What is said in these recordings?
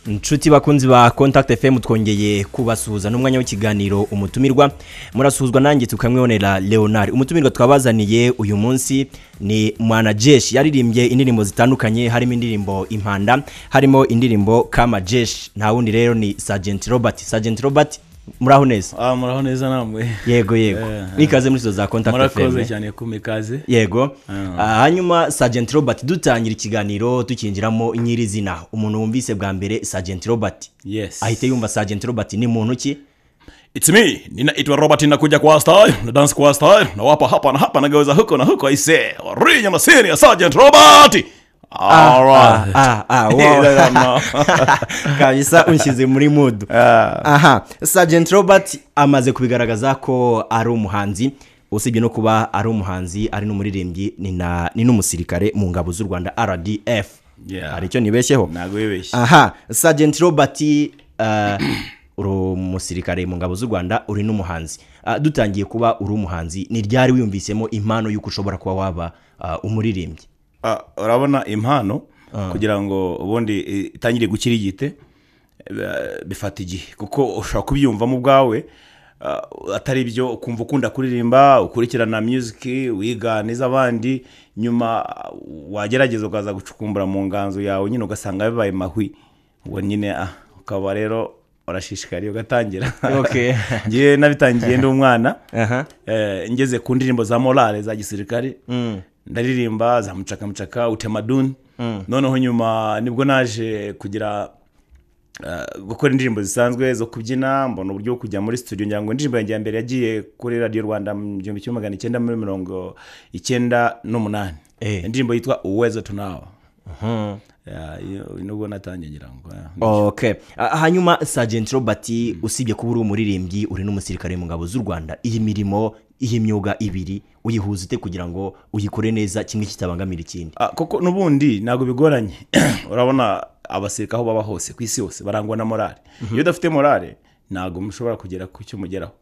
Inshuti bakunzi ba Contact FM, twongeye kubasuhuza n'umwanya w'ikiganiro Umutumirwa. Murasuhuzwa nanjye tukamwibonera Leonard. Umutumirwa twabazaniye uyu munsi ni Mwanajeshi. Yaririmbye indirimbo zitandukanye, harimo indirimbo Impanda, harimo indirimbo Kama Jeshi. Nta wundi rero ni Sergeant Robert. Sergeant Robert, muraho neza? Ah, muraho neza namwe. Yego. Nikaze muri za Contact FM. Murakoze cyane kumikaze. Yego. Hanyuma Sergeant Robert, dutangira ikiganiro tukinjiramo nyirizina. Umuntu wumvise bwa mbere Sergeant Robert, Yes. ahite yumva Sergeant Robert ni muntu ki? It's me. Ninaitwa Robert, nakuja kwa style, na dance kwa style, na wapa hapa na hapa, nageuza huko na huko, I say. Original senior Sergeant Robert. Alright. Wow. I don't know. Kabisa unshyize muri mood. Aha, Sergeant Robert amaze kubigaragaza ko ari umuhanzi. Usibye no kuba ari umuhanzi, ari n'umuririmbyi, ni n'umusirikare mu ngabo z'u Rwanda RDF. Hari icyo nibeshyeho? Ntabwo wibeshye. Aha, Sergeant Robert, uri umusirikare mu ngabo z'u Rwanda, uri n'umuhanzi. Dutangiye kuba uri umuhanzi, ni ryari wiyumvisemo impano y'uko ushobora kuba waba umuririmbyi? Urabona impano kugira ngo ubundi itangire gukirigite, bifata igihe, kuko ushobora kubyiyumvamo ubwawe, atari byo, ukumva ukunda kuririmba, ukurikirana music, wiga n'iz'abandi, nyuma wagerageza ukaza gucukumbura mu nganzo yawe nyine ugasanga bibaye mahwi, ubwo nyine ukaba rero urashishikariye ugatangira. Ngiye nabitangiye ndi umwana. Ngeze ku ndirimbo za morale za gisirikare, ndaririmba za mucaka mucaka, utamaduni. Noneho nyuma nibwo naje kugira gukora indirimbo zisanzwe zo kubyina, mbona uburyo bwo kujya muri studio. Ngira ngo indirimbo yanjye ya mbere yagiye kuri Radio Rwanda mu 1998. Indirimbo yitwa Uwezo Tunao. Yeah, nubwo natangiye ngira ngo, yeah. Okay. Hanyuma Sergeant Robert, usibye kuba uri umuririmbyi, uri n'umusirikare mu ngabo z'u Rwanda, iyi mirimo, iyi myuga ibiri uyihuza ute kugira ngo uyikore neza, kimwe kitabangamira ikindi? Koko n'ubundi ntabwo bigoranye. Urabona abasirikare aho baba hose ku isi hose barangwa na morale. Iyo udafite morale ntabwo mushobora kugera ku cyo mugeraho.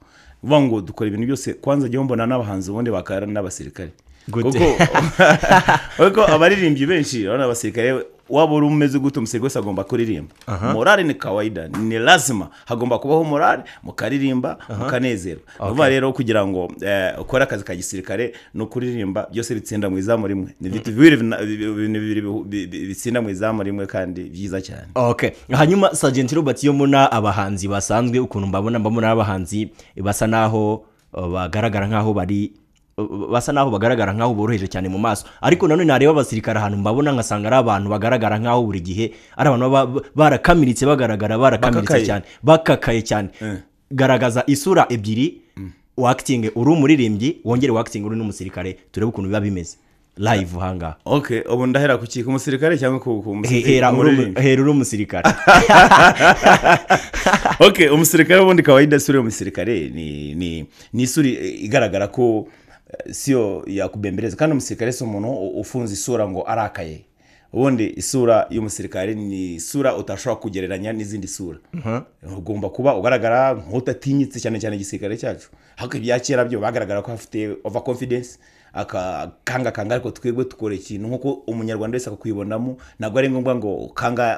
Uvuga ngo dukora ibintu byose, kwanza jyewe mbona n'abahanzi ubundi bakara n'abasirikare. Gute? Kuko abaririmbyi benshi urabona abasirikare, waba uri umeze gute, umusirikare wese agomba kuririmba. Morale ni kawaida, ni lazima, hagomba kubaho morale, mukaririmba, mukanezerwa. Uvuga rero kugira ngo ukore akazi ka gisirikare no kuririmba byose bitsinda mu izamu rimwe. Ni ibintu bibiri ibintu bibiri bitsinda mu izamu rimwe kandi byiza cyane. Okay. Hanyuma Sergeant Robert, iyo mbona abahanzi basanzwe ukuntu mbabona, mbabona abahanzi basa naho bagaragara nkaho bari basa naho bagaragara nkaho boroheje cyane mu maso, ariko nanone nareba abasirikare ahantu mbabona ngasanga ari abantu bagaragara nkaho buri gihe ari abantu baba barakamiritse, bagaragara barakamiritse Bakakaye. cyane, bakakaye cyane. Garagaza isura ebyiri, wa-acting uri umuririmbyi, wongere wa-acting uri n'umusirikare, turebe ukuntu biba bimeze live hanga. Okay, ubu ndahera ku ki, ku musirikare cyangwa ku Hera uri umuririmbyi? Hera uri umusirikare. Okay, umusirikare ubundi kawaida isura y'umusirikare ni isura igaragara ko sio ya kubembereza, kandi umusirikare si umuntu ufunze isura ngo arakaye. Ubundi isura y'umusirikare ni isura utashobora kugereranya n'izindi sura. Ugomba kuba ugaragara nk'utatinyitse, cyane cyane igisirikare cyacu. Ariko ibya kera byo bagaragara ko afite over confidence, akanga kanga, ariko twebwe tukora ikintu nkuko umunyarwanda wese akakwibonamo. Ntabwo ari ngombwa ngo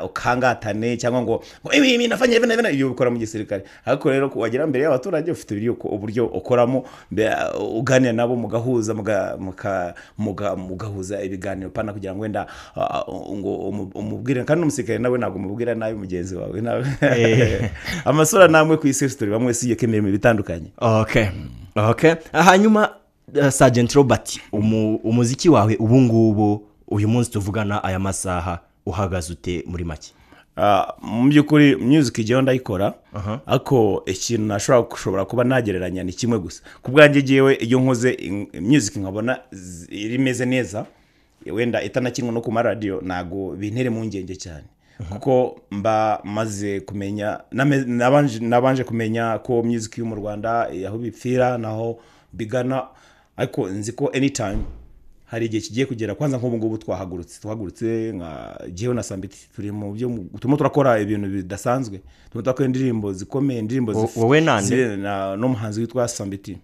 ukangatane cyangwa ngo ibi ibi nafanya ibi na ibi, ibyo bikora mu gisirikare. Ariko rero wagera mbere y'abaturage ufite uburyo ukoramo, uganira nabo, mugahuza, mugahuza ibiganiro, pana kugira ngo wenda ngo umubwire. Kandi umusirikare nawe ntabwo umubwira nabi mugenzi wawe nawe. Amasura namwe ku isi turi bamwe, si iyo imirimo itandukanye. Okay. Hanyuma Sergeant Robert, umuziki wawe ubu ngubu uyu munsi tuvugana aya masaha uhagaze ute muri make? Mu by'ukuri music igihe ndayikora, ariko ikintu nashobora gushobora kuba nagereranya ni kimwe gusa. Ku bwanjye jyewe iyo nkoze music nkabona imeze neza, wenda itanakinwa no ku maradiyo, ntago bintere mu ngenge cyane, kuko mba maze kumenya, nabanje kumenya ko music yo mu Rwanda aho bipfira naho bigana. Ariko nzi ko anytime hari igihe kigiye kugera. Kwanza nk'ubu ngubu twahagurutse nka jyewe na Sambiti turi mu byo turimo turakora ibintu bidasanzwe, turimo turakora indirimbo zikomeye, indirimbo Wowe nande? N'umuhanzi witwa Sambiti.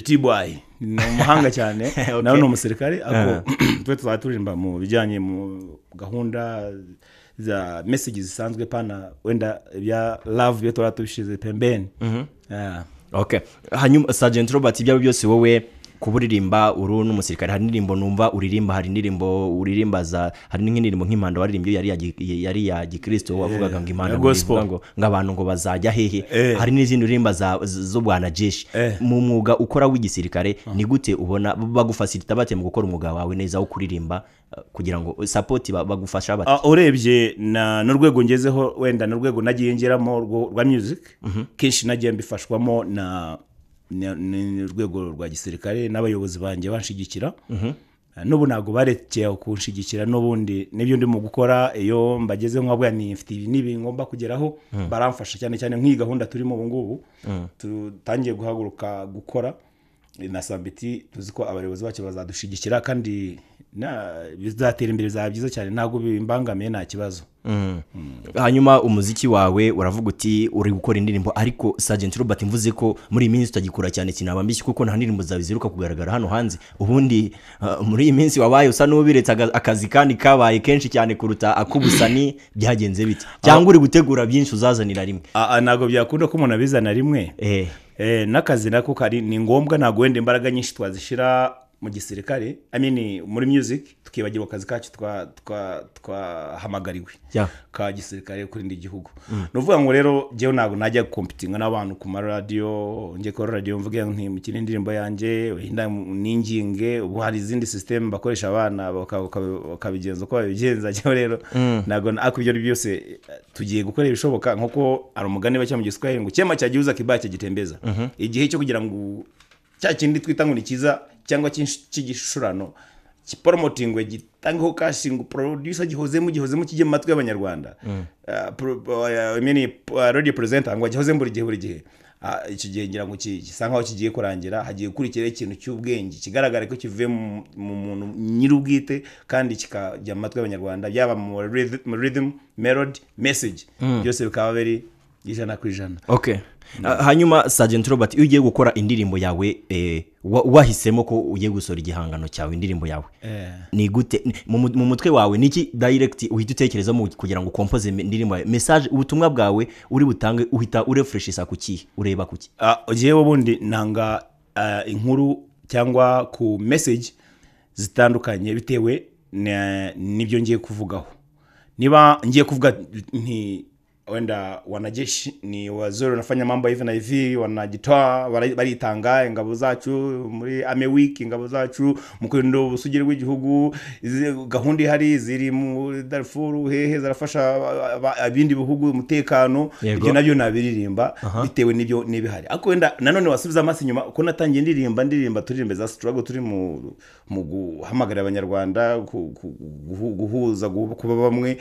T-Boy ni umuhanga cyane. Nawe ni umusirikare, ariko twe tuzaba turirimba mu bijyanye mu gahunda Za message zisanzwe, pana wenda bya love byo tuba tubishize pembeni. Yeah. Okay, hanyuma Sergeant Robert, ibyawe byose wowe kuburirimba uru n'umusirikare, hari indirimbo numva uririmba, hari indirimbo uririmba za, hari n'indirimbo nk'impanda waririmbye yari ya gikristo, wavugaga ngo impanda Ya gospel. ngo abantu ngo bazajya hehe. Hari n'izindi uririmba z'ubwana jeshi. Mu mwuga ukora w'igisirikare, ni gute ubona bagufasilita bate mu gukora umwuga wawe neza wo kuririmba, kugira ngo support bagufasha bate? Urebye n'urwego ngezeho, wenda n'urwego nagiye ngeramo rwa music, kenshi nagiye mbifashwamo na n'urwego rwa gisirikare n'abayobozi banjye banshigikira. N'ubu ntabwo barekeye aho kunshigikira, n'ubundi n'ibyo ndimo gukora iyo mbageze nkabwa ni mfite ibi n'ibi ngomba kugeraho, baramfasha cyane cyane nk'iyi gahunda turimo ubu ngubu. Tutangiye guhaguruka gukora na Sambiti, tuzi ko abayobozi bacu bazadushigikira kandi bizatera imbere, bizaba byiza cyane, ntabwo bimbangamiye, nta kibazo. Hanyuma umuziki wawe uravuga uti uri gukora indirimbo, ariko Sergeant Robert mvuze ko muri iyi minsi utagikora cyane sinaba mbishye, kuko nta ndirimbo zawe ziheruka kugaragara hano hanze. Ubundi muri iyi minsi wabaye usa n'ubiretse akazi kandi kabaye kenshi cyane kuruta ak'ubusani, byagenze bite? Cyangwa uri gutegura byinshi uzazanira rimwe? Ntabwo byakunda ko umuntu abizana rimwe. N'akazi nako kari ni ngombwa, ntabwo wenda imbaraga nyinshi twazishyira mu gisirikare, I mean muri music, tukibagirwa akazi kacu twahamagariwe ka gisirikare kurinda igihugu. Ni ukuvuga ngo rero njyewe ntabwo najya gukompitinga n'abantu ku maradiyo, njye kuri radiyo mvuge nti mukine indirimbo yanjye, wenda ninginge. Ubu hari izindi system bakoresha abana bakabigenza uko babigenza. Njyewe rero ntabwo, ariko ibyo byose tugiye gukora ibishoboka, nkuko hari umugani baca mu Giswahili ngo chema cha jiuza kibaya cha jitembeza. Igihe cyo kugira ngo cya kindi twita ngo ni cyiza cyangwa cy'igishurano kiporomotingwe, gitangeho cash, ngo producer gihozemo kijye mu matwi y'Abanyarwanda. I mean, radio presenter ngo gihozemo buri gihe buri gihe. Iki gihe ngira ngo gisa nkaho kigiye kurangira, hagiye gukurikira ikintu cy'ubwenge kigaragara ko kivuye mu muntu nyir'ubwite kandi kikajya mu matwi y'Abanyarwanda, byaba mu rhythm, melody, message, byose bikaba biri 100%. Okay. Hanyuma Sergeant Robert, iyo ugiye gukora indirimbo yawe, wahisemo ko ugiye gusohora igihangano cyawe, indirimbo yawe, ni gute mu mutwe wawe niki direct uhita utekereza kugira ngo compose indirimbo yawe, message, ubutumwa bwawe uri butange, uhita urefreshisa kuki, ureba kuki? Ugiye ubundi nanga inkuru cyangwa ku message zitandukanye bitewe n'ibyo ngiye kuvugaho. Niba ngiye kuvuga nti wenda wanajeshi ni wazuri wanafanya mambo hivi na hivi, wanajitoa, baritanga, ingabo zacu muri Army Week, ingabo zacu mu kurinda ubusugire bw'igihugu, gahunda ihari ziri mu Darfur hehe zarafasha abindi bihugu umutekano, ibyo nabyo nabiririmba bitewe n'ibyo n'ibihari. Ariko wenda nanone wasubiza amaso inyuma ko natangiye ndirimba turirimbe za struggle, turi mu guhamagarira Abanyarwanda guhuza, kuba bamwe,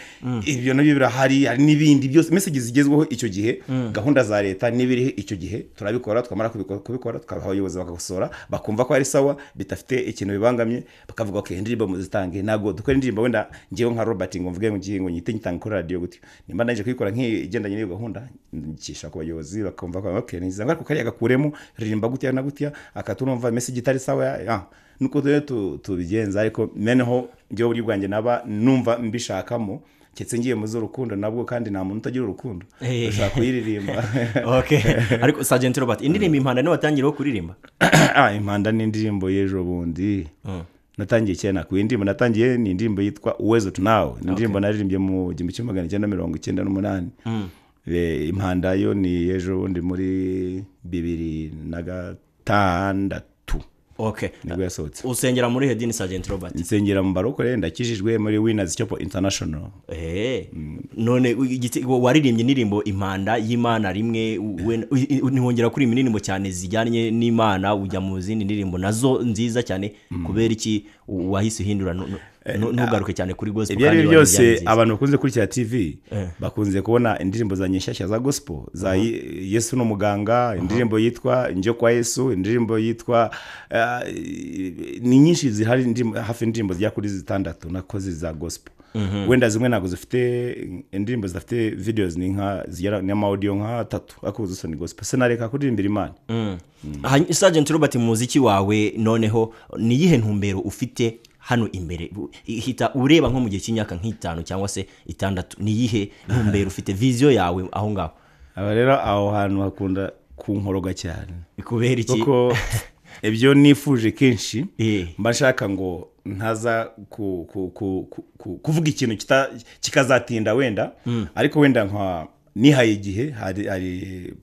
ibyo nabyo birahari, hari n'ibindi byose message zigezweho icyo gihe, gahunda za leta n'ibiri icyo gihe turabikora, twamara kubikora tukabaha abayobozi bakagosora, bakumva ko ari sawa, bitafite ikintu bibangamye, bakavuga okay, indirimbo muzitange. Ntabwo dukora indirimbo wenda ngiye nka Robert ngo mvuge ngo nyite nyitanga kuri radio gutyo, nimba naje kuyikora nk'igendanye n'iyo gahunda ngisha ku bayobozi bakumva ko okay, niza ngaruka kariya gakuremo ririmba gutya na gutya, akaturumva message itari sawa, nuko tubigenza. Ariko meneho ngiye uburyo bwanjye naba numva mbishakamo, keretse ngiye mu z'urukundo nabwo, kandi nta muntu utagira urukundo ushaka kuyiririmba. Okay. Ariko Sergeant Robert, indirimbo Impanda niwe watangiriye kuririmba? Impanda ni indirimbo y'ejo bundi. Natangiye cyane ku indirimbo natangiye ni indirimbo yitwa Uwezo Tunao, ni indirimbo naririmbye mu 1998. Impanda yo ni ejo bundi muri 2006. Okay. Nibwo yasohotse. Usengera muri Hedini Sergeant Robert? Nsengera mu barokore, ndakijijwe muri Winners Chapel International. None waririmbye indirimbo Impanda y'Imana rimwe, ntiwongera kuri indirimbo cyane zijyanye n'Imana, ujya mu zindi ndirimbo nazo nziza cyane, kubera iki wahise uhindura ntugaruke cyane kuri gospel? Ibyo ari byose abantu bakunze kurikira TV bakunze kubona indirimbo za nyeshyashya za gospel, za Yesu n'umuganga, indirimbo yitwa Njye kwa Yesu, indirimbo yitwa ni nyinshi zihari, hafi indirimbo zijya kuri 6 nakoze za gospel. Wenda zimwe ntabwo zifite indirimbo zidafite videos, ni nka zigera ni ama audio nka 3, ariko zose ni gospel. Sinareka kuririmbira Imana. Sergeant Robert, mu muziki wawe noneho ni yihe ntumbero ufite Hano imbere hita ureba nko mu gihe cy'imyaka nk'itanu cyangwa se 6, ni iyihe ntumbero ufite, vision yawe aho ngaho? Aba rero aho hantu hakunda kunkoroga cyane. Kubera iki? Kuko ibyo nifuje kenshi mba nshaka ngo ntaza kuvuga ikintu kikazatinda wenda, ariko wenda nka nihaye igihe, hari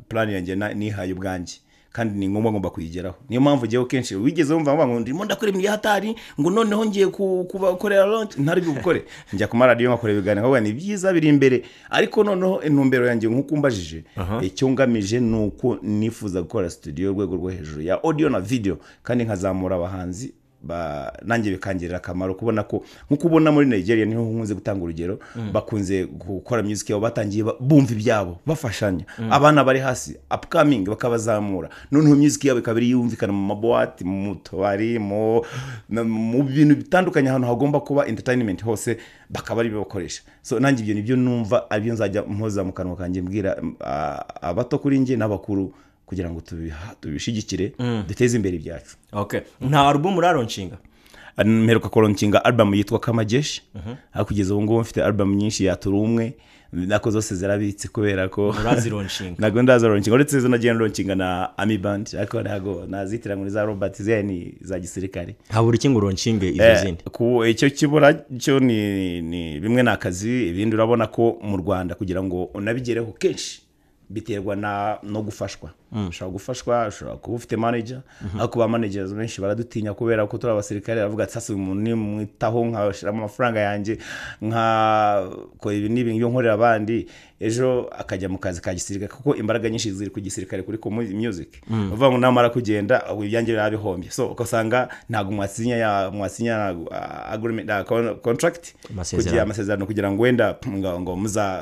plan yanjye nihaye ubwanjye, kandi ni ngombwa ngomba kuyigeraho. Niyo mpamvu ngewe kenshi wigeze wumva ngo ndimo ndakora ibintu hatari, ngo noneho ngiye kubakorera launch, ntari bukore, njya ku maradiyo nkakora ibiganiro, nkavuga ni byiza biri imbere, ariko noneho intumbero yanjye nk'uko umbajije, icyo ngamije ni uko nifuza gukora studio y'urwego rwo hejuru ya audio na video, kandi nkazamura abahanzi nanjye bikangirira akamaro, kubona ko nkuko ubona muri Nigeria niho nkunze gutanga urugero, bakunze gukora music yabo, batangiye bumva ibyabo, bafashanya abana bari hasi upcoming bakabazamura, noneho music yabo ikaba yumvikana mu maboîte, mu tubari, mu bintu bitandukanye, ahantu hagomba kuba entertainment hose bakaba ari bakoresha. So nanjye ibyo nibyo numva aribyo nzajya mpoza mu kanwa kanjye mbwira abato kuri njye n'abakuru, kugira ngo tubishigikire, duteze imbere ibyacu. Okay, nta album uraronshinga? Mperuka kuronshinga album yitwa Kamajeshi, ariko kugeza ubu ngubu mfite album nyinshi ya Turumwe, nako zose zirabitse kubera ko urazironshinga. Ntabwo ndazironshinga, uretse izo nagiye ndonshinga na Army Band, ariko ntabwo nazitira ngo ni za Robert, ziriya ni za gisirikare. Habura iki ngo uronshinge izo zindi? Icyo kibura cyo ni bimwe n'akazi, ibindi urabona ko mu Rwanda kugira ngo unabigereho kenshi biterwa no gufashwa. Ushobora gufashwa, ushobora kuba ufite manager, ariko ba managers benshi baradutinya kubera ko turi abasirikare, baravuga ati sasa uyu muntu nimwitaho nkashiramo amafaranga yanjye nka ibi n'ibi byo nkorera abandi, ejo akajya mu kazi ka gisirikare, kuko imbaraga nyinshi ziri ku gisirikare kuri music. Uvuga ngo namara kugenda ibyanjye birabihombye, so ugasanga ntabwo mwasinya agreement, contract, kugira amasezerano kugira ngo wenda ngo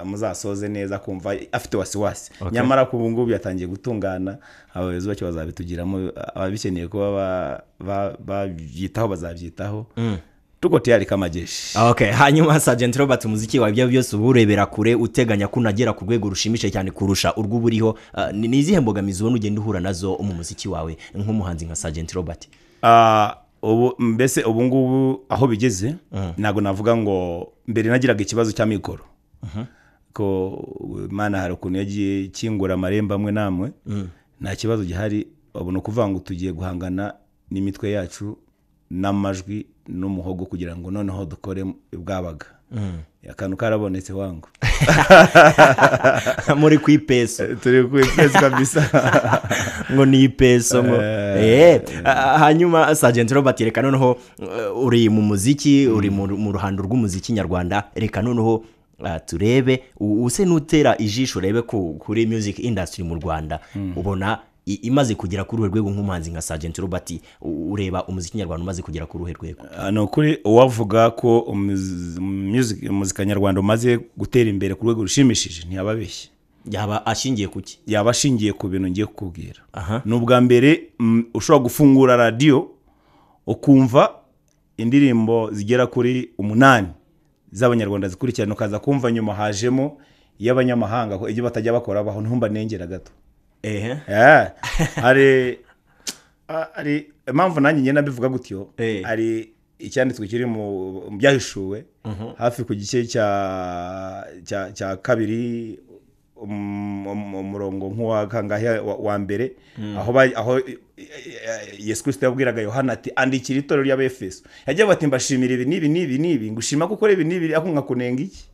muzasoze neza, kumva afite wasiwasi. Nyamara ku ngubu yatangiye gutungana, abayobozi bacyo bazabitugiramo, ababikeneye kuba babyitaho bazabyitaho. Tuko tayari kama jeshi. Okay, hanyuma Sergeant Robert, umuziki wawe ibyo byose uburebera kure, uteganya ko unagera ku rwego rushimishije cyane kurusha urw'uburiho, ni izihe mbogamizi ubona ugenda uhura nazo mu muziki wawe nk'umuhanzi nka Sergeant Robert? Ubu mbese ubu ngubu aho bigeze, ntago navuga ngo mbere nagiraga ikibazo cya mikoro, ko Imana hari ukuntu yagiye kingura amarembo amwe namwe, nta kibazo gihari. Ubu no kuvuga ngo tugiye guhangana n'imitwe yacu n'amajwi n'umuhogo kugira ngo noneho dukore bwabaga. Akantu karabonetse wangu. Muri ku ipeso. Turi ku ipeso kabisa. Ngo ni ipeso ngo. Hanyuma Sergeant Robert, reka noneho uri mu muziki, uri mu ruhando rw'umuziki nyarwanda, reka noneho turebe use nutera ijisho urebe kuri music industry mu Rwanda, ubona imaze kugera kuri uruhe rwego nk'umuhanzi nka Sergeant Robert, ureba umuziki nyarwanda umaze kugera kuri uruhe rwego? No kuri uwavuga ko muzika nyarwanda umaze gutera imbere ku rwego rushimishije ntiyababeshye. Yaba ashingiye kuki? Yaba ashingiye ku bintu ngiye kukubwira. Nubwa mbere ushobora gufungura radio ukumva indirimbo zigera kuri 8 z'abanyarwanda zikurikirana, ukaza kumva nyuma hajemo y'abanyamahanga ko ibyo batajya bakora baho ntumba nengera gato. Hari impamvu nanjye ngenda mbivuga gutyo, hari icyanditswe kiri mu byahishuwe hafi ku gice cya kabiri, umurongo nk'uwa kangahe wa mbere, aho Yesu Kristo yabwiraga Yohana ati andikira itorero ry'Abefeso, yagiye bati mbashimira ibi n'ibi n'ibi n'ibi, ngushima ko ukora ibi n'ibi, ako nkakunenga iki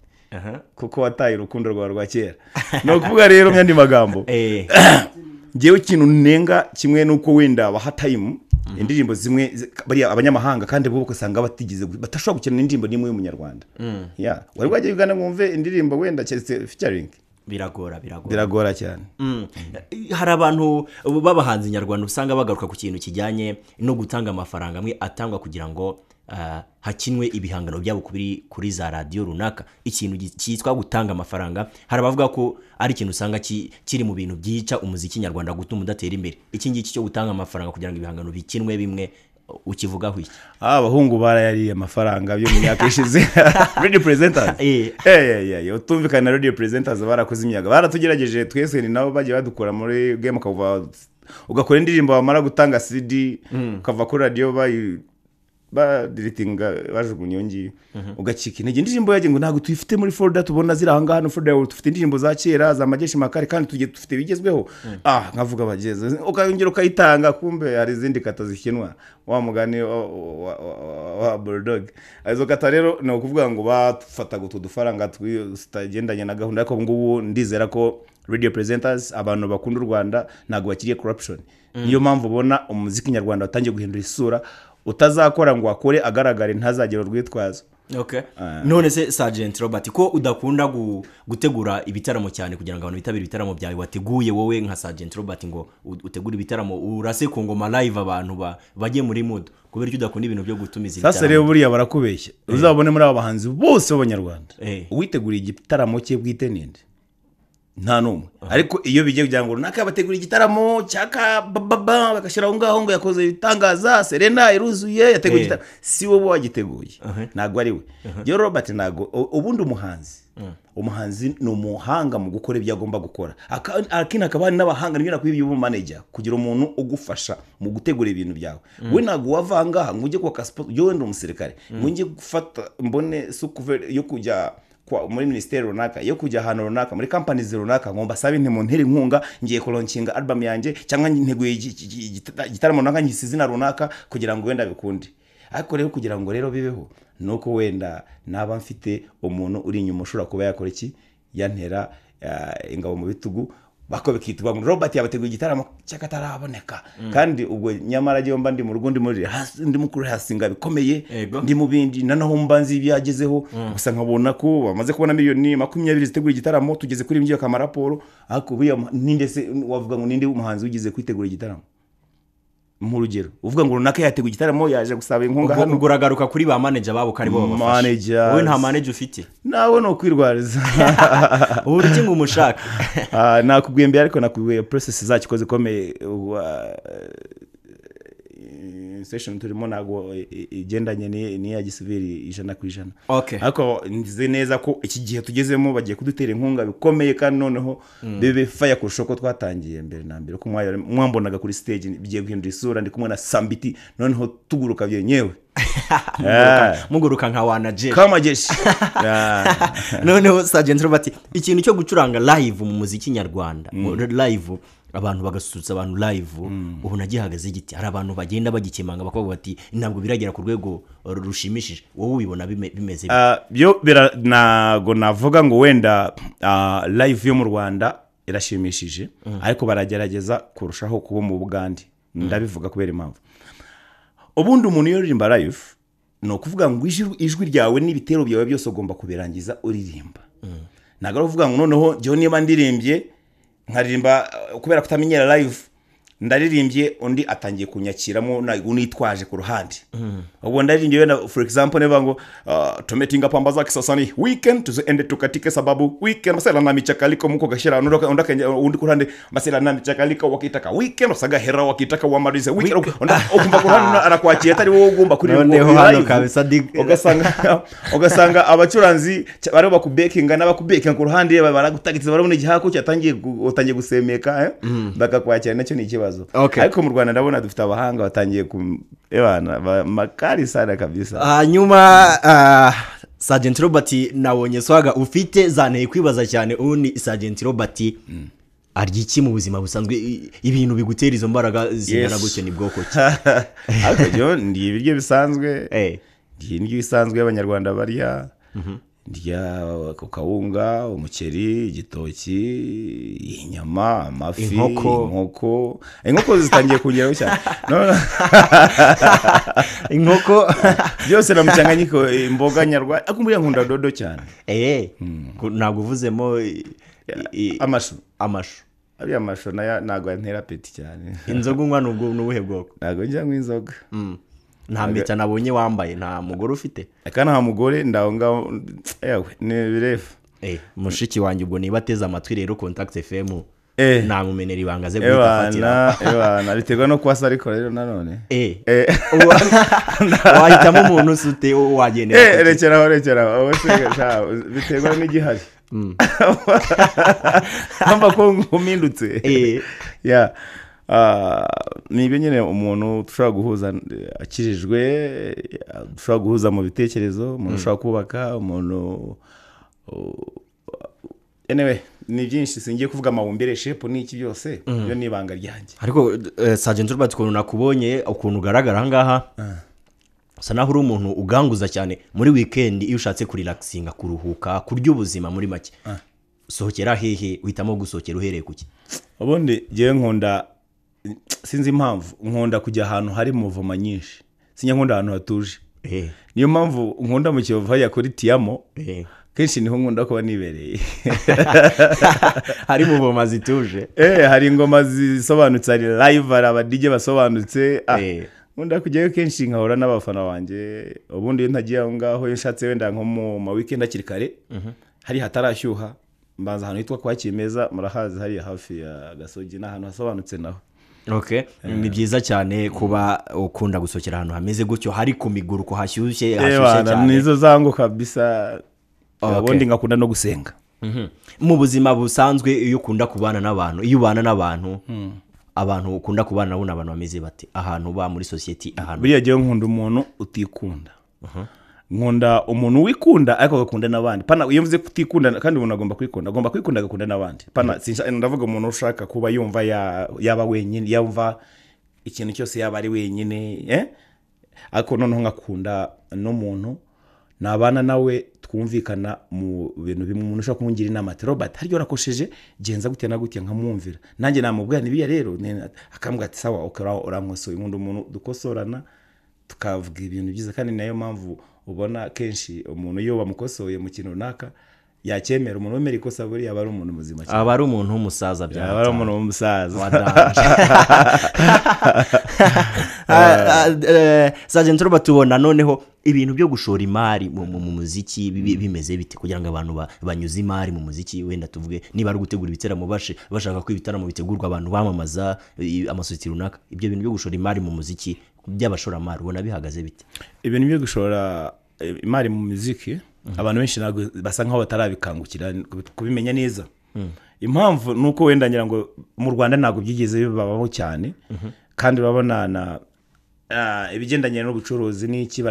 kuko wataye urukundo rwawe rwa kera. Ni ukuvuga rero mu yandi magambo, ngewe ikintu nenga kimwe nuko wenda baha time indirimbo zimwe bariya abanyamahanga, kandi bo ugasanga batigeze batashobora gukina indirimbo n'imwe y'umunyarwanda. Wari wajya Uganda ngo indirimbo wenda featuring, biragora cyane. Hari abantu b'abahanzi nyarwanda usanga bagaruka ku kintu kijyanye no gutanga amafaranga amwe atangwa kugira ngo hakinwe ibihangano byabo kuri za radio runaka, ikintu cyitwa gutanga amafaranga. Hari abavuga ko ari ikintu usanga kiri mu bintu byica umuziki nyarwanda, gutuma udatera imbere. Iki ngiki cyo gutanga amafaranga kugira ngo ibihangano bikinwe bimwe, ukivugaho iki? Abahungu barayariye amafaranga byo mu myaka ishize. Radio presenters. Utumvikana radio presenters barakoze imyaga, baratugerageje twese, ni nabo bagiye badukora muri game, ukava ugakora indirimbo wamara gutanga CD ukava kuri radio Badiritinga, bajugunya iyo ngiyo, ugacika intege. Indirimbo yagiye ngo ntabwo tuyifite muri folder, tubona ziri aha ngaha no folder yawe, dufite indirimbo za kera za Majeshi Makari kandi tugiye dufite ibigezweho. Nkavuga bageze, ukayongera ukayitanga, kumbe hari izindi kata zikinwa wa mugani wa Bulldog. Izo kata rero ni ukuvuga ngo bafataga utwo dufaranga tutagendanye na gahunda. Ariko ubu ngubu ndizera ko radio presenters, abantu bakunda u Rwanda, ntabwo bakiriye corruption. Niyo mpamvu ubona umuziki nyarwanda watangiye guhindura isura. Utazakora ngo akore agaragare ntazagire urwitwazo. Okay. None se Sergeant Robert, ko udakunda gutegura ibitaramo cyane kugira ngo abantu bitabire ibitaramo byawe wateguye, wowe nka Sergeant Robert ngo utegure ibitaramo urase ku ngoma live, abantu bajye muri mood, kubera icyo udakunda ibintu byo gutumiza Sasa rero ibitaramo? Buriya barakubeshya. Uzabone muri aba bahanzi bose b'abanyarwanda, uwiteguriye igitaramo cye bwite ninde? Nta n'umwe. Ariko iyo bigiye kugira ngo runaka bategura igitaramo cyaka bababa, bagashyira aho ngaho ngo yakoze ibitangaza, Serena iruzuye, yateguye igitaramo, si wowe wagiteguye, ntabwo ari we. Rero Robert ntabwo ubundi umuhanzi ni umuhanga mu gukora ibyo agomba gukora. Akindi hakaba hari n'abahanga, nibyo nakwiye ubu manager, kugira umuntu ugufasha mu gutegura ibintu byawe. We ntabwo wava aha ngaha ngo ujye kwaka sport, yo wenda umusirikare, ngo njye gufata mbone sukuve yo kujya muri minisiteri runaka, yo kujya ahantu runaka, muri companies runaka, ngo mbasabe nti muntere inkunga, ngiye kulaunchinga album yanjye, cyangwa nteguye igitaramo runaka, ngise izina runaka, kugira ngo wenda bikunde. Ariko rero kugira ngo rero bibeho, ni uko wenda naba mfite umuntu uri inyuma ushobora kuba yakora iki, yantera ingabo mu bitugu, bako bikitwa ngo Robert yabateguye igitaramo cy'akataraboneka, kandi ubwo nyamara agiye mba ndi mu rugo, ndi muri ndi mu kurehearsinga bikomeye, ndi mu bindi, noneho mba nzi ibyo yagezeho gusa, nkabona ko bamaze kubona miliyoni 20 zitegura igitaramo, tugeze kuri ibyo amaraporo. Ariko buriya ninde se wavuga ngo ninde umuhanzi wigeze kwitegura igitaramo? Nk'urugero uvuga ngo runaka yateguye igitaramo, yaje gusaba inkunga Ubwo hano. Ubwo uragaruka kuri ba manager babo ko aribo babafasha. Managers. Wowe nta manager ufite? Nawe ni ukwirwariza. Ubu iki ngo umushake? Nakubwiye mbere, ariko nakubwiye process zacyo ko zikomeye. Ubu, session turimo ntabwo igendanye n'iya gisivili 100%. Ariko nzi neza ko iki gihe tugezemo bagiye kudutera inkunga bikomeye, kandi noneho bibe fire kurusha uko twatangiye mbere na mbere, ko mwambonaga kuri stage bigiye guhindura isura, ndi kumwe na Sambiti, noneho tuguruka byenyewe. Muguruka nka wanajeshi. Kamajeshi. Yeah. Noneho Sergeant Robert, ikintu cyo gucuranga live mu muziki nyarwanda, live abantu bagasusurutsa abantu live, ubona gihagaze giti? Hari abantu bagenda bagikemanga bakavuga bati ntabwo biragera ku rwego rushimishije. Wowe ubibona bimeze bite? Byo ntago navuga ngo wenda live yo mu Rwanda irashimishije, ariko baragerageza kurushaho kuba mu Bugande. Ndabivuga kubera impamvu: ubundi umuntu iyo uririmba live, ni ukuvuga ngo ijwi ryawe n'ibitero byawe byose ugomba kubirangiza uririmba. Ntabwo ari ukuvuga ngo noneho njyewe niba ndirimbye nkaririmba, kubera kutamenyera live, ndaririmbye undi atangiye kunyakiramo nitwaje ku ruhande. Ubwo ndaririmbye wenda, for example, niba ngo tumetinga pamba za kisasani weekend tuziende tukatike sababu weekend masela na michakaliko muko gashira, undi ku ruhande masela na michakaliko wakitaka weekend wasaga hera wakitaka wamarize weekend, undi ukumva ku ruhande arakwakira atari wowe ugomba kuririmba Noneho iyo hano live. kabisa Ugasanga abacuranzi bariho bakubekinga n'abakubekinga ku ruhande baragutagitiza, barabona igihako cyatangiye utangiye gusemeka, bakakwakira, nacyo ni ikibazo. Ariko mu Rwanda ndabona dufite abahanga batangiye ku ebana makali sana kabisa. Hanyuma Sergeant Robert, nabonye swaga ufite zanteye kwibaza cyane. Ubundi Sergeant Robert arya iki mu buzima busanzwe? Ibintu bigutera izo mbaraga zingana gutyo ni bwoko ki? Ariko byo ndi ibiryo bisanzwe, ndi indyo isanzwe y'abanyarwanda barya. Ndya ku kawunga, umuceri, igitoki, inyama, amafi. Inkoko. Inkoko zitangiye kugeraho cyane. No, no. Inkoko. Byose na mchanganyiko, imboga nyarwanda, ariko buriya nkunda dodo cyane. Ntabwo uvuzemo Amashu. Amashu. Ariya mashu nayo ntabwo antera appétit cyane. Inzoga unywa ni ubwo ni ubuhe bwoko? Ntabwo njya nywa inzoga. Nta mpeta nabonye wambaye, nta mugore ufite? Aka nta mugore, ndaho ngaho yewe ni birefu. Mushiki wanjye ubwo niba ateze amatwi rero Contact FM, namumenera ibanga ze guhita afatira. Ebana, ebana, biterwa no kuba se, ariko rero nanone Wahitamo umuntu usute wagendera kuki? Rekeraho, rekeraho. Wowe se, sha, biterwa n'igihari mpamva ko nkumindutse. Ya, Ni ibyo nyine, umuntu dushobora guhuza akijijwe, dushobora guhuza mu bitekerezo, umuntu ushobora kubaka, umuntu, anyway, ni byinshi, singiye kuvuga amabumbere, shape n'iki byose, ibyo ni ibanga ryanjye. Ariko Sergeant Robert, ukuntu nakubonye, ukuntu ugaragara aha ngaha, usa naho uri umuntu uganguza cyane. Muri weekend, iyo ushatse kurelaxinga, kuruhuka, kurya ubuzima muri make, sohokera hehe? Uhitamo gusohokera uhereye kuki? Ubundi ngewe nkunda, sinzi impamvu, nkunda kujya ahantu hari mouvement nyinshi. Sinjya nkunda ahantu hatuje. Niyo mpamvu nkunda mu Kiyovu hariya kuri Tiyamo. Kenshi niho nkunda kuba nibereye. Hari mouvement zituje. Hari ingoma zisobanutse, hari live, hari aba DJ basobanutse. Nkunda kujyayo kenshi, nkahura n'abafana banjye. Ubundi iyo ntagiye aho ngaho, iyo nshatse wenda nko mu ma weekend hakiri kare, hari hatarashyuha, mbanza ahantu hitwa kwa Kimeza, murahazi, hariya hafi ya Gasogi, ni ahantu hasobanutse naho. Okay, ni byiza cyane kuba ukunda gusohokera ahantu hameze gutyo, hari ku miguruko, hashyushye hashyushye Bana, cyane. Nizo zangu kabisa. Ubundi ngakunda no gusenga. Mu buzima busanzwe, iyo ukunda kubana n'abantu, iyo ubana n'abantu, abantu ukunda kubana nabo ni abantu bameze bate? Ahantu uba muri sosiyete, ahantu Buriya jyewe nkunda umuntu utikunda. Nkunda umuntu wikunda ariko agakunda n'abandi. Pana, iyo mvuze kutikunda, kandi umuntu agomba kwikunda, agomba kwikunda agakunda n'abandi. Pana, ndavuga umuntu ushaka kuba yumva yaba wenyine, yumva ikintu cyose yaba ari wenyine, eh? Ariko noneho ngakunda n'umuntu nabana nawe twumvikana mu bintu bimwe, umuntu ushobora kungira inama ati: "Robert, haryo urakosheje, genza gutya na gutya," nkamwumvira. Nanjye namubwira nibiya rero, akambwira ati: "Sawa, ukora urankosoye." Nkunda umuntu dukosorana, tukavuga ibintu byiza, kandi nayo mpamvu ubona kenshi umuntu iyo bamukosoye mu kintu runaka yacyemera. Umuntu wemera ikosa buriya aba ari umuntu muzima cyane. Aba ari umuntu w'umusaza bya Aba ari umuntu w'umusaza. Wa danger. Sergeant Robert, tubona noneho ibintu byo gushora imari mu muziki bimeze bite, kugira ngo abantu banyuze imari mu muziki? Wenda tuvuge niba ari gutegura ibitaramo, bashaka ko ibitaramo bitegurwa, abantu bamamaza amasosiyete runaka, ibyo bintu byo gushora imari mu muziki by'abashoramari ubona bihagaze bite? Ibintu byo gushora imari mu muziki, abantu benshi ntabwo, basa nkaho batarabikangukira kubimenya neza. Impamvu ni uko wenda ngira ngo mu Rwanda ntabwo byigeze bibabaho cyane, kandi urabona na ibigendanye n'ubucuruzi n'iki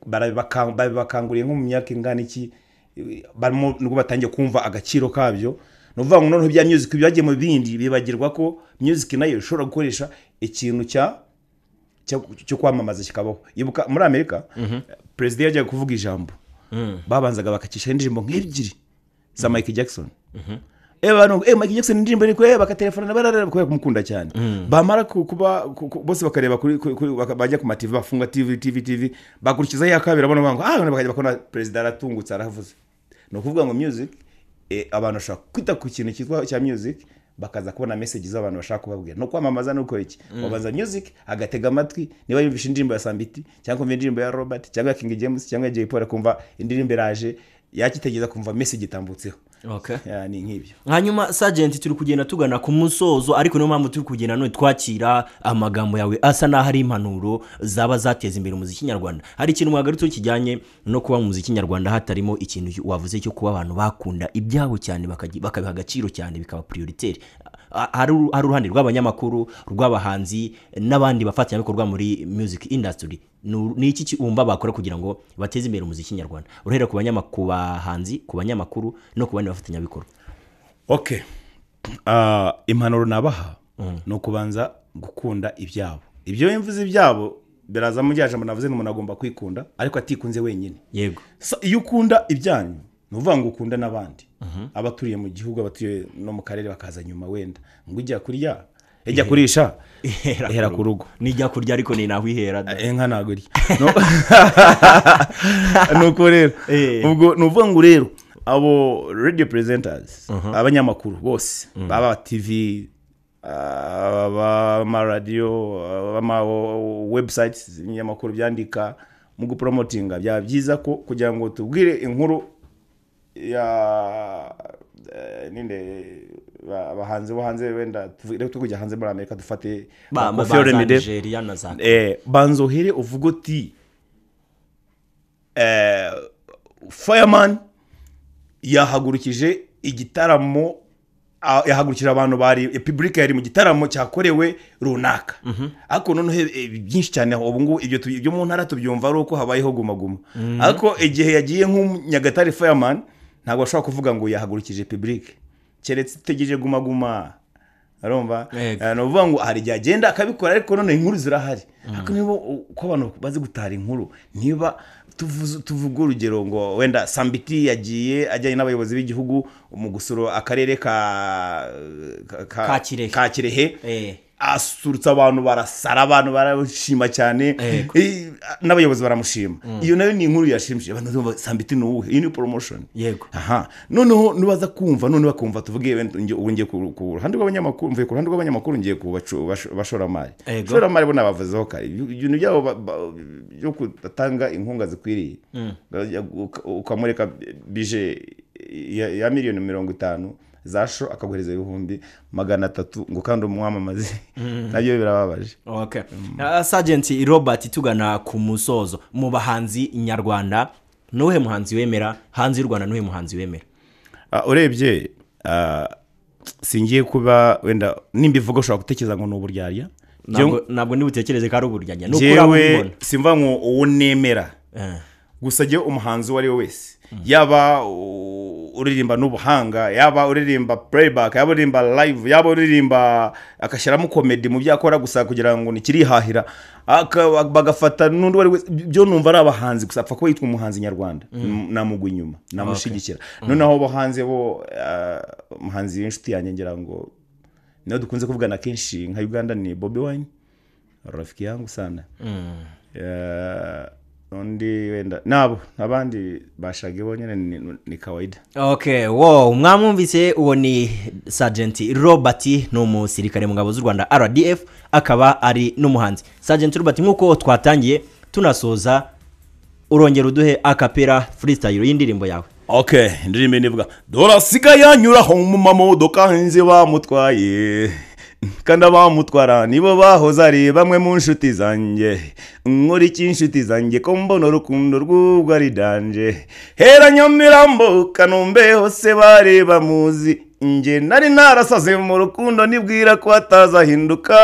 barabibakanguriye nko mu myaka ingana iki, barimo nubwo batangiye kumva agaciro kabyo. Ni ukuvuga ngo noneho ibya music byagiye mu bindi, bibagirwa ko music nayo ishobora gukoresha ikintu cyo kwamamaza kikabaho. Ibuka muri Amerika, perezida yajyaga kuvuga ijambo, babanzaga bakacishaho indirimbo nk'ebyiri za Michael Jackson. Abantu, Michael Jackson indirimbo ni kwe, bakatelefona bararara kubera kumukunda cyane. Bamara kuba bose bakareba kuri bajya ku ma TV, bafunga TV TV TV, bakurikizaho iya kabiri, abona banga bakajya bakabona perezida aratungutse, aravuze. Ni ukuvuga ngo music, abantu bashobora kwita ku kintu cyitwa cya music, bakaza kubona message z'abantu bashaka kubabwira no kwamamaza. No gukora iki, wabanza music, agatega amatwi, niba yumvishe indirimbo ya Sambiti, cyangwa kumva indirimbo ya Robert, cyangwa ya King James, cyangwa ya Jay Polly, akumva indirimbo iraje, yakitegereza kumva message itambutseho. Ya, ni nk'ibyo. Hanyuma Sergeant, turi kugenda tugana ku musozo, ariko niyo mpamvu turi kugenda none twakira amagambo yawe asa n'aho ari impanuro zaba zateza imbere umuziki nyarwanda. Hari ikintu mwagarutseho kijyanye no kuba mu muziki nyarwanda hatarimo ikintu wavuze cyo kuba abantu bakunda ibyabo cyane, bakabiha agaciro cyane, bikaba prioritaire. Hari uruhande rw'abanyamakuru, rw'abahanzi n'abandi bafatanyabikorwa muri music industry. Ni iki wumva bakora kugira ngo bateze imbere umuziki nyarwanda, uherera ku bahanzi, ku banyamakuru no ku bandi bafatanyabikorwa? Okay, impanuro nabaha ni ukubanza gukunda ibyabo. Ibyo iyo mvuze ibyabo, biraza mu jambo navuze ngo umuntu agomba kwikunda ariko atikunze wenyine. So, iyo ukunda ibyanyu, ni ukuvuga ngo ukunda n'abandi, abaturiye mu gihugu, abatuye no mu karere bakaza nyuma. Wenda ngo ujya kurya, ijya kurisha ihera ku rugo. Nijya kurya ariko ni naho ihera da. Inka ntabwo irya. Nuko rero ubwo ni ukuvuga ngo rero abo radio presenters, abanyamakuru bose, baba TV, abamaradiyo, abama websites, ibinyamakuru byandika, mu gupromotinga byaba byiza ko kugira ngo tubwire inkuru ya ninde, abahanzi bo hanze, wenda reka kujya hanze muri Amerika, dufate Koffi ba za Olomide. Nigeria na za Banza uhere uvuge uti Fireman yahagurukije igitaramo. Yahagurukira abantu bari public yari mu gitaramo cyakorewe runaka. Ariko noneho byinshi cyane ubu ngubu ibyo mu ntara tubyumva ari uko habayeho Guma Guma. Ariko igihe yagiye nk'Nyagatare Fireman, ntabwo ashobora kuvuga ngo yahagurukije public, keretse itegereje Guma Guma. Urumva? Ni ukuvuga ngo hari igihe agenda akabikora, ariko none inkuru zirahari. Ariko niba uko abantu bazi gutara inkuru, niba tuvuga urugero ngo wenda Sambiti yagiye ajyanye n'abayobozi b'igihugu mu gusura akarere ka Kirehe, ka Kirehe, asurutsa abantu, barasara, abantu barashima cyane, n'abayobozi baramushima. Iyo nayo ni inkuru yashimishije abantu. Bumva Sambiti ni uwuhe? Iyi ni promotion. Aha noneho nubaza kumva, none bakumva, tuvuge wenda ubu ngiye ku ruhande rw'abanyamakuru, mvuye ku ruhande rw'abanyamakuru, ngiye ku bashoramari. Bashoramari bo nabavuzeho kare, ibintu byabo byo kudatanga inkunga zikwiriye. Ukamureka budget ya miliyoni 50 za show, akaguhereza 300,000 ngo kandi umwamamaze, nabyo birababaje. Okay. Sergeant Robert, tugana ku musozo, mu bahanzi nyarwanda nuhe muhanzi wemera? Hanze y'u Rwanda nuhe muhanzi wemera? Urebye singiye kuba wenda nimbivuga ushobora gutekereza ngo ni uburyarya. Ntabwo nibutekereze ko ari uburyarya, ni ukuri Njyewe ubibona. Simva ngo uwo nemera gusa, jyewe umuhanzi uwo ari we wese, yaba uririmba n'ubuhanga, yaba uririmba playback, yaba uririmba live, yaba uririmba agashyiramo comedy mu byo akora gusa kugira ngo nikirihahira, bagafata n'undi uwo ari we wese, byo numva ari abahanzi gusa, apfa kuba yitwa umuhanzi nyarwanda, namugwa inyuma, namushyigikira. Noneho abo hanze bo, umuhanzi w'inshuti yanjye, ngira ngo niyo dukunze kuvugana kenshi, nka Uganda ni Bobi Wine, rafiki yangu sana. Undi wenda nabo abandi bashage bo nyine ni kawaida. Okay, wow, mwamwumvise, uwo ni Sergeant Robert, ni umusirikare mu ngabo z'u Rwanda RDF, akaba ari n'umuhanzi. Sergeant Robert, nk'uko twatangiye tunasoza, urongera uduhe acapella freestyle y'indirimbo yawe. Okay, indirimbo nivuga: dore asigaye anyuraho mu mamodoka nzi bamutwaye, kandi abamutwara nibo bahoze ari bamwe mu nshuti zanjye. Nkora iki inshuti zanjye ko mbona urukundo rw'ubwo ari danger? Hera Nyamirambo, Kanombe, hose bari bamuzi. Njye nari narasaze mu rukundo, nibwira ko atazahinduka,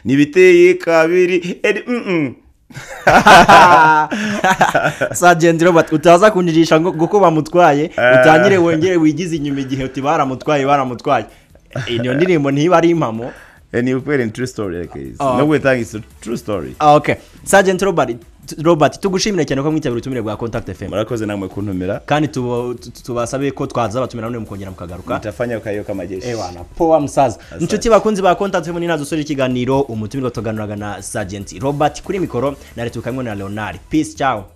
nibiteye kabiri eri Sergeant Robert, utaza kunjirisha ngo ko bamutwaye, utangire wongere wigize inyuma igihe uti baramutwaye, baramutwaye. Iyo ndirimbo ntiba ari impamo. Ni ukweli, ni true story, like is. Oh. No way, it's a true story. Okay, Sergeant Robert, tugushimire cyane ko mwitabira ubutumire bwa Contact FM. Murakoze namwe kuntumira. Kandi tubasabe ko twazabatumira none mukongera mukagaruka. Nitafanya kayo kama jeshi. Ewana, poa musaza. Inshuti bakunzi ba Contact FM, ni nazo sore ikiganiro umutumirwa, tuganiraga na Sergeant Robert. Kuri mikoro na Retukamwe na Leonard. Peace, ciao.